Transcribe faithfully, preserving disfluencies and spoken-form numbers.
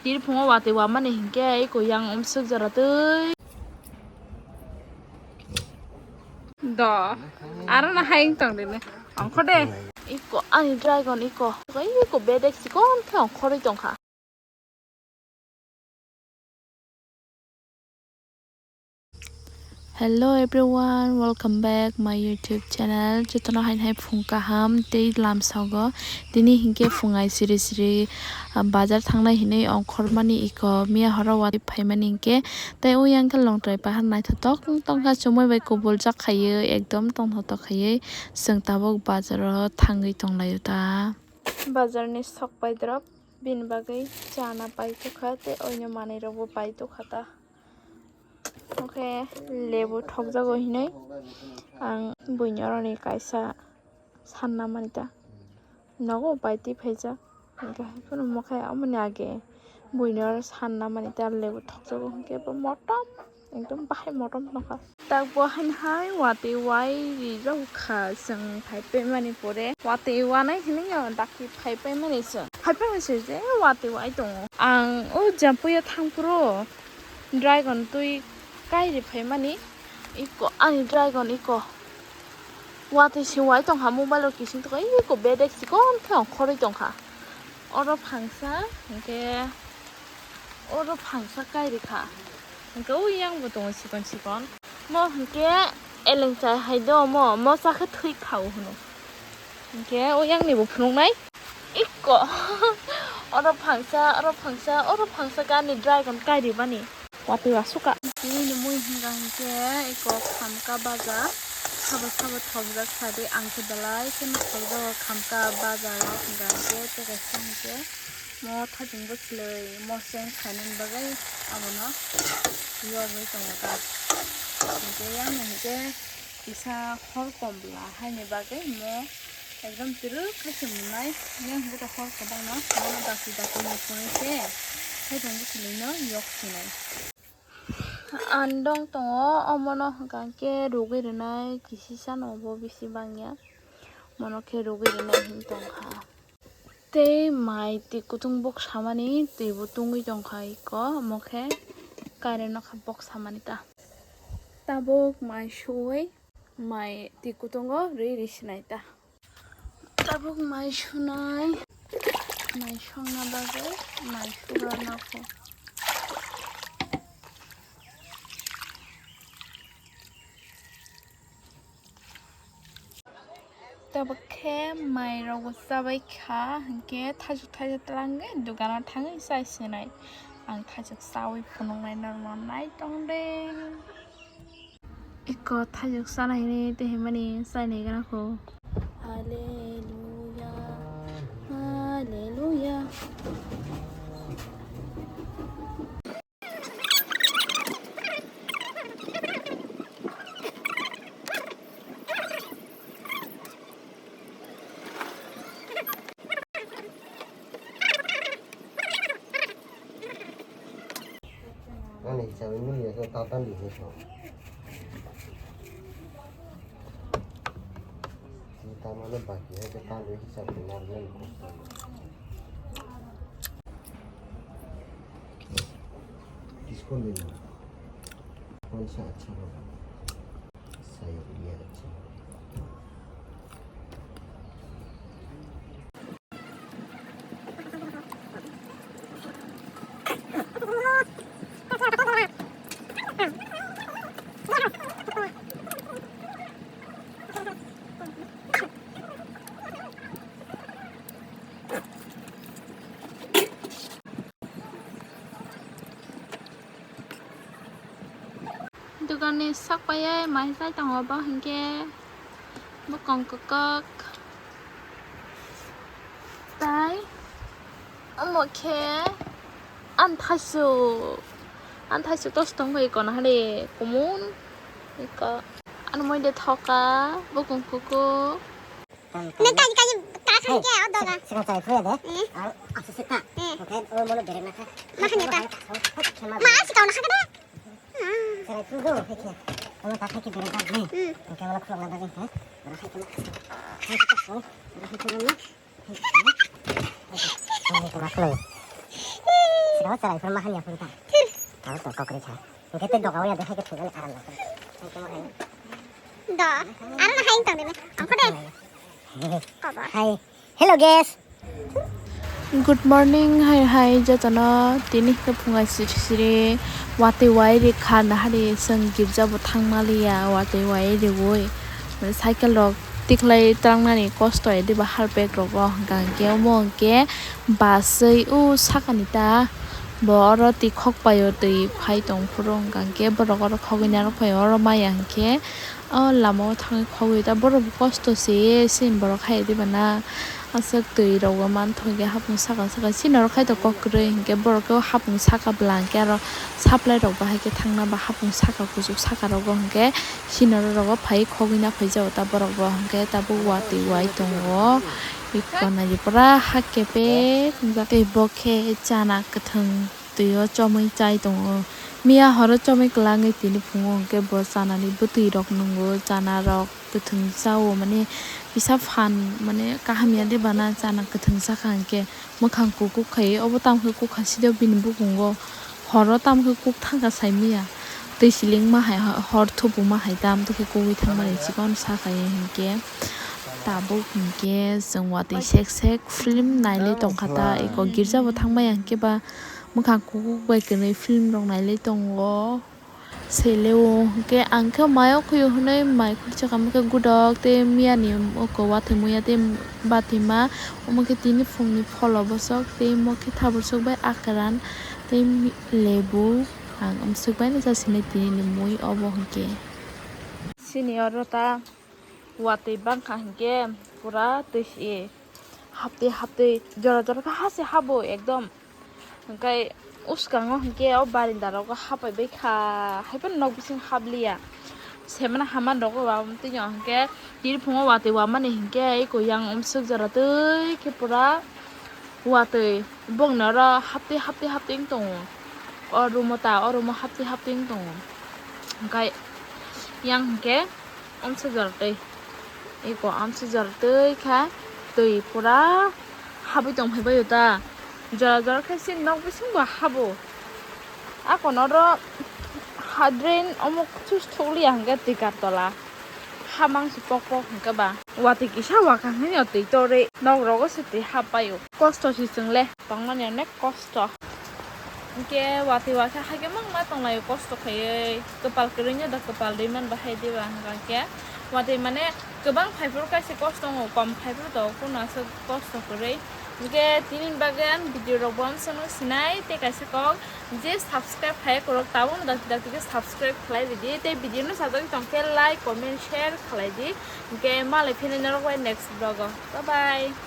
Tir phungo watwi wamani hinkhe eko yang umsuk jora twi. Do. Aro na hai wng tong dini. Ongkho de. Eko ani dragon eko. Eko bedek sikon khe ongkhorwi tongkha. Hello everyone, welcome back my YouTube channel. Jotono hain hai phung kaham tei lamsago. Tini hinkhe phung ai siri siri, ah, bazar thangnai hinui ongkhormani eko miya horo watwi phaimani hinkhe tei uyang khe longtrai pahar naithotok tongkha, chumui bai kubuljak khaiwi ekdom tongthotok khaiwi chwng tabuk bazaro thangwi tonglaio ta. Bazarni sok paidrop bini bagwi chana paitokha tei oino manwirokbo paitokha ta. Oke, lebu thokjago hinui ang buini oroni kaisa sanna mani ta. Nogo bai twi phaijak. Hinkhe haikhe mokhe amoni age buini oro sanna mani ta lebu thokjago hinkhe bo motom, ekdom bahai motom nokha. Takbo haino hai watwi wai rijak kha chwng phai paimani pore. Watwi wanai hinui o dakti phai paimani chwng. Phai paimani se je watwi wai tongo. Ang o jampuio thangphuru dragon twi kairi phaimani eko ani dragon eko. Watwi se wai tongkha mobile rok kising tongkha eko bedek sikon khe ongkhorwi tongkha. Oro phangsa hinkhe oro phangsa kairi kha. Hinkhe o yang bo tongo sikon sikon. Mo hinkhe eleng chai hai do mo, mo cha khe thwi kha o hwno. Hinkhe o yang ni bo phunuknai. Eko. Oro phangsa, oro phangsa, oro phangsa gani dragon kairi bani. Watwi aswk ka. Nini mui hwnka hinkhe eko khamka baja. Sabo sabo thokjak sadi ang khe belai kheno thokjago khamka baja o hwnka hinkhe tei kaisa hinkhe mo thajing bwchwlwi moseng khainani bagwi abono yogwi tongo ta. Hinkhe yang hinkhe kisa hor kombla haini bagwi mo ekdom twrwk khe se mwnai. Yang hinkhe hor kwbangno mono dasi dasi mui phunui se khaitong bwchwlwino yok sinai. Andong tongo, omono hwnka khe rugwi rwnai kisisa no bo bisi bangya, mono khe rugwi rwnai hin tongkha. Tei mai twi kutung bok samani twi bo tungwi tongkha eko, omo khe current no kha bok samani ta. Tabuk mai suwi mai twi kutungo rwi rwi sinai ta. Tabuk mai sunai, mai songna bagwi mai sugra nokho. Tabuk khe mai rok bo chabai kha, hinkhe thaichuk thaisa twlangwi dukano thangwi chai sinai. Ang thaichuk chawi phunuknai norokno naitong de. Eko thaichuk chana hinwi tei hinmani chainai gana kho. Hallelujah, hallelujah. Ani hisabe nini ase tata ni hisabe. Ni tamano baki hai ke talo hisabe normal ko. Kisko le lo. Kaun sa acha hoga? Shayad ye acha hoga. Dogan ni sak bai mai chai tongo bo hinkhe bokong kwkak tai omo khe ani thaisuk ani thaisuk tos tong bai kono hade kumun eko ani moi de thoka bokong kwkak. Nang kaji kaji ta khan ke o doga. Sika chai phuya de. Eh. Ang asu sika. Eh. Oke, o mono derek na kha. Ma khan ta. Ma sika na kha de. Chai phu do, oke. Mono ta kha ke derek na. Hmm. Oke, mono khulok na de. Hai. Hai. Hai. Hai. Hai. Sira chwrai phuru ma hanya phuru ta. Thir. Tao to kokri cha. Hingke te doga waya de hai ke thungani aram na. Da. Aram na hai tong de. Angko de. Kobo. Hai. Hello guys. Good morning, hai hai jotono. Tini khe phunga siri siri watwi wai ri kha nahari, chwng girja bo thangma liya watwi wai riwi. Cycle rok tikhlai trangnani kosto edi ba harpek rogo hwnkha hwnkhe omo hwnkhe baswi o sakani ta bo oro twi khok paio, twi phai tong phuru hwnkha hwnkhe borok oro khogwi narwk phaio, oro maya hwnkhe o lama o thangwi khogwi ta borok bo kosto se se borok hai diba na. Aswk twi rok bo manthokya hapung saka saka chini oro khai to kok kwrwi hinkhe borok khe o hapung saka bwla hinkhe aro supply rok bahai khe thangna ba hapung saka kuchuk saka rogo hinkhe chini oro rogo phai khogwi na phai jago ta borok bo hinkhe tabuk watwi wai tongo. Ikko naidi pura ha kepek tei bo khe chana kwthwng twi o chomwi chai tongo. Miya horo chomwi kwlangwi tini phungo hinkhe bo chanani bwtwi rok nwngo, chana rok kwthwng chao, mane kisa phan, mane kaham ya de bana chana kwthwng chakha hinkhe mwkhang kukwk khai obo tamo khe kukha side bini bukungo horo tamo khe kuk thangkha saimanya twi siling ma hai hor thubu ma hai tam tokhe kugwi thangmani chikon sakha hinkhe tabuk hinkhe chwng watwi sek sek film nailai tongkha ta eko girja bo thangmaya hinkhe ba mwkhang kukwk bai kwnwi film rok nailai tongo. Seleo hwnkhe ang khe mayo khuyo hwnwi mai khurchakha, omo khe gudok tei miyani oko watwi muya tei batwi ma, omo khe tini phungni pholo bwswk tei omo khe thabwrswk bai akwran tei lebu. Ang amswk bai no chasinai tini ni mui obo hwnkhe. Chini oro ta watwi bangkha hwnkhe pura twi si haptwi haptwi jora jora khe ha se habo ekdom. Hwnkhe uskango hwnkhe o barinda rogo hapai bai kha, haiphano nok bising habliya. Semana haman rogo ba tini o hwnkhe tini phungo watwi wamani hwnkhe eko yang umswk jora twi khe pura watwi bongni oro haptwi haptwi haptwi wng tongo. O room o ta, o room o haptwi haptwi wng tongo. Hwnkhe yang hwnkhe amsa jora twi. Eko amsa jora twi kha twi pura habwi tong phai bai ta. Jora jora khe chini nok bising bo habo. A kono ro ha drain omo sus thok liya hwnkhe twi kar tola. Ha mangsi pok pok hwnkhe ba. Watwi kisa wakha hwnwi twi torwi nok rogo se twi hap bai o. Kosto se chwng le. Tongmani onek kosto. Hwnkhe watwi wakhe haikhe mangma tonglaio kosto khaiwi. Kwpal kwrwino da kwpal rwi man bahai diba hwnkha khe. Watwi mane kwbang phaiphuru kaisa kosto wngo, kom phaiphuru to kuno aswk kosto kwrwi. Hwnkhe tini bagwi ang video rok bo amsano sinai tei kaisa kok je subscribe khai kwrwk tabukno dakti dakti khe subscribe khlai ridi tei video no sajagwi tongkhe like, comment, share khlai di. Hwnkhe malai phini norok bai next vlog o. Bye bye.